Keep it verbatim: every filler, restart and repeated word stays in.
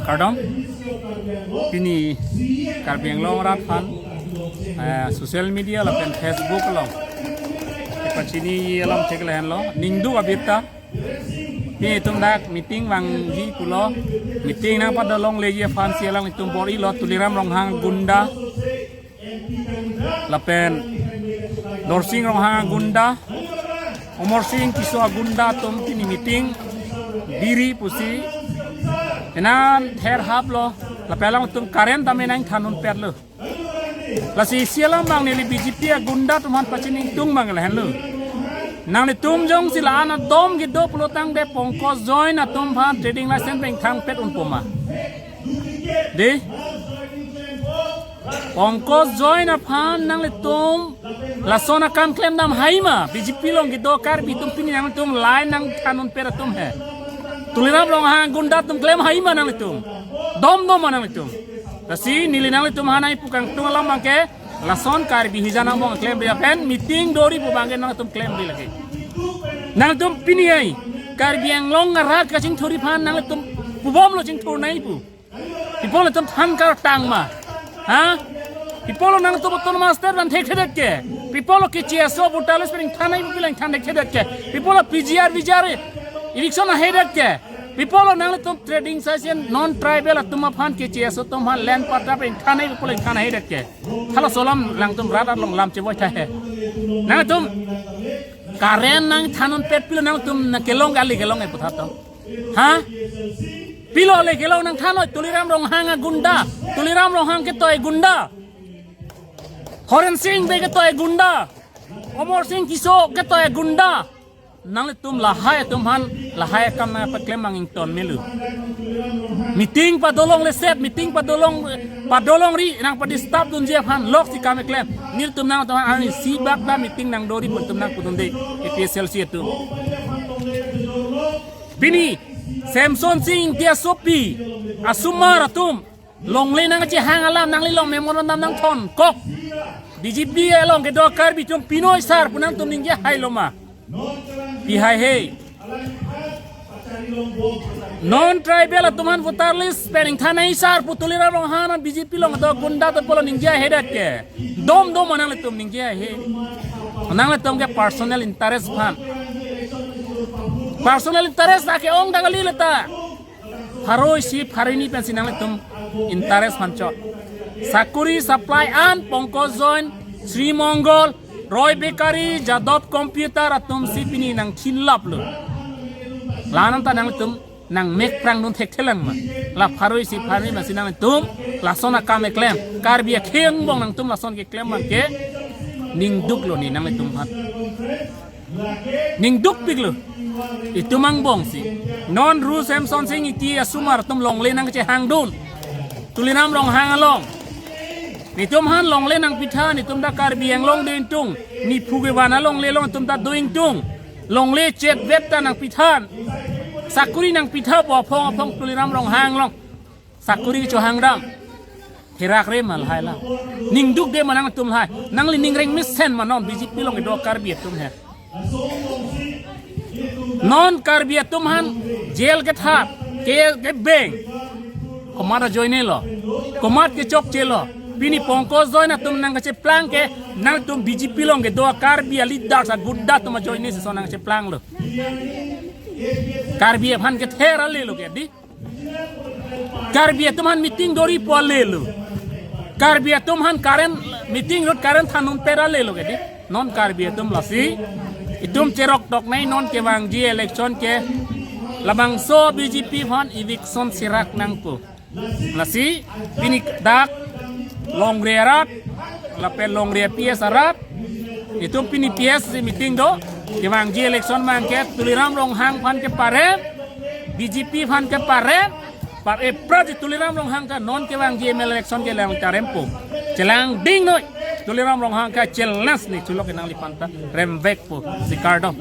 Kardom, pini Karbi Anglong arat aphan, eh, social media lapen Facebook along kepachini alam chek lahenlo, ningduk abirta. Pini itum dak meeting vangji pulo, meeting nangpadolongleji aphansi alanglitum bor-ilo, Tuliram Ronghang gunda, lapen Dorsing Ronghang gunda, Amarsing Tisso gunda atum pini meeting biri pusi enan ther haplo, lapen alangtum current tame nangthan unpetlo. Lasi isi alam abang neli B J P agunda atum aphan pachini ingtung abang lahenlo. Nanglitum jongsi la-an adom kedo pulotangte Pankaj Jain atum aphan trading license pengthangpet unpo ma? Dei, Pankaj Jain aphan nanglitum lason akam klemdam hai ma? B J P along kedo Karbi atum pini nanglitum line nangthan unpet atum he. Tuliram Ronghang gunda atum klem hai ma nanglitum? Domdom ma nanglitum? Lasi neli nanglitum aphan nangpu kangtung alam abangke, lason Karbi hijan angbong klemri lapen meeting dori pu abangke nangtum klemri lake. Nangtum pini ai Karbi Anglong arat kachingthurji aphan nangtum pubomlo chingthur nangji pu. Pi apotlo nangtum than kartang ma? Ha? Pi apotlo nangtum autonomous state van thekthedet ke? Pi apotlo K C S O voter list pengthan nangji pu pilang than thekthedet ke? Pi apotlo P G R, V G R eviction ahedet ke? Pi apotlo nanglitum trading license non tribal atum aphan, K C S O atum aphan land patta pengthan nangji pu pilang than ahedet ke? Halaso alam alangtum rat along lam chevoi tha he. Nangtum current nangthan unpet pilo nangtum nangkelong kali kelong e puthot atum? Ha? Pilo le kelong nangthan noi, Tuliram Ronghang agunda, Tuliram Ronghang ketoi gunda, Horen Sing Bey ketoi gunda, Amarsing Tisso ketoi gunda. Nanglitum lahai atum aphan lahai akam nangpaklem abang ington melo. Meeting padolongleset, meeting padolong, padolongri nangpadisturb dunji aphan loksi kam keklem. Nelitum nangtum aphan arni isi bak ta meeting nangdori pu nelitum nangpudunde A P H L C atum. Pini Semson Sing Ingti asopi asomar atum longle nangchehang alam nanglilong memorandum nangthonkok. B J P along kedo Karbi atum pinoi sar pu nangtum ningje hailo ma? Pi hai he. Non tribal atum aphan voter list pengthan nangji sar pu Tuliram Ronghang B J P along kedo gunda atum pulo ningje hedet ke? Domdom ma nanglitum ningje he? Nanglitum ke personal interest aphan. Personal interest ake-ong ta kali leta. Pharo isi pharo hini pensi nanglitum interest aphan chot. Sakuri supply an Pankaj Jain, Sri Mangal, Roy Bakery, Jadov Computer atumsi pini nangthinlaplo. La-an ta nanglitum nangmek prangdun thekthelang ma? La pharo isi pharo hini pensi nanglitum lason akam keklem. Karbi akhei angbong nangtum lason keklem abangke ningduklo ne nanglitum aphan. Ningdukpiklo. Itum angbongsi. Non ru Semson Sing Ingti asomar atum longle nangchehangdun Tuliram Ronghang along. Netum aphan longle nangpitha, netum ta Karbi Anglong do ingtung. Niphu kevan alongle along netum ta do ingtung. Longle chetvet ta nangpitha. Sakuri nangpitha pu aphong aphong Tuliram Ronghang along sakuri kechohangdam. Therakre ma lahai la? Ningdukde ma nangtum lahai? Nangli ningreng mesen ma non B J P along kedo Karbi atum he? Non Karbi atum aphan jail kethap, ke, kebeng. Komat ajoinelo? Komat kechokchelo? Pini Pankaj Jain atum nangkacheplang ke, nangtum B J P along kedo Karbi aleaders agunda atum ajoine si lason nangcheplanglo. Karbi aphan kether alelo ke dei. Karbi atum aphan meeting dori pu alelo. Karbi atum aphan current meeting rut current than unpet alelo ke dei. Non Karbi atum lasi itum cheroktok nangji non kevangji election ke labangso B J P aphan eviction serak nangpo. Lasi pini dak longri arat lapen longri P S arat, itum pini P S meeting do, kevangji election abangke Tuliram Ronghang aphan keparem, B J P aphan keparem, par epra ji Tuliram Ronghang ta non kevangji M L A election ke lang charempo. Chelangding noi, Tuliram Ronghang ke challenge ne chulok nangliphan ta remvekpo, si kardom.